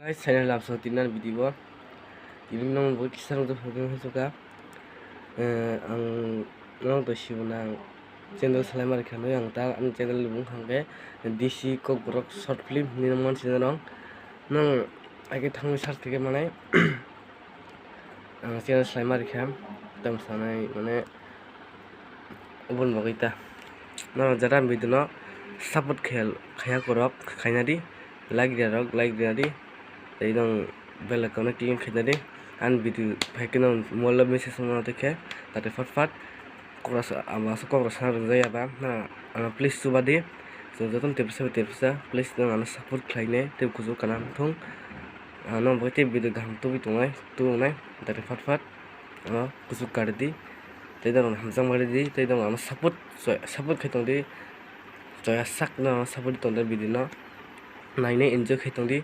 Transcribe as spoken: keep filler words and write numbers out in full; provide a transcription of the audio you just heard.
Guys, channel lamsao tini ani video o. Tini nong bo kisa rok tong phai kha. Eh, ang nong to sibo nang channel salai mari kha, ang ta ani channel ni bung hwnkhe D C Kokborok short film hinwi nang man sinai rong. Nong age thangwi search khe manai. Ang channel salai mari kha. Tam sanai mane Oboni bagwi ta. Norok jara video no support khel-, khaya korok khaina di. Like rwya rok, like rwya di. Tei nong bell icon no click khaina di. Ani video phai khe nong mobile o message wngma twi khe, tati fat fat. Kokra sa, ama sa kokra sa rwjak ya ba. Na, ano please chuba di. Chwng jotono tepsa bai tepsa. Please nong ano support khlainai. Tei kuchuk kana wngthung. Ano bagwi tei video kaham tubui tongnai, tubui tongnai. Tati fat fat. Ano kuchuk kari di, tei norok hamjakma ri di, tei norok ano support, support khai tong di, choya sak no support tong di video no, nainai enjoy khai tong di,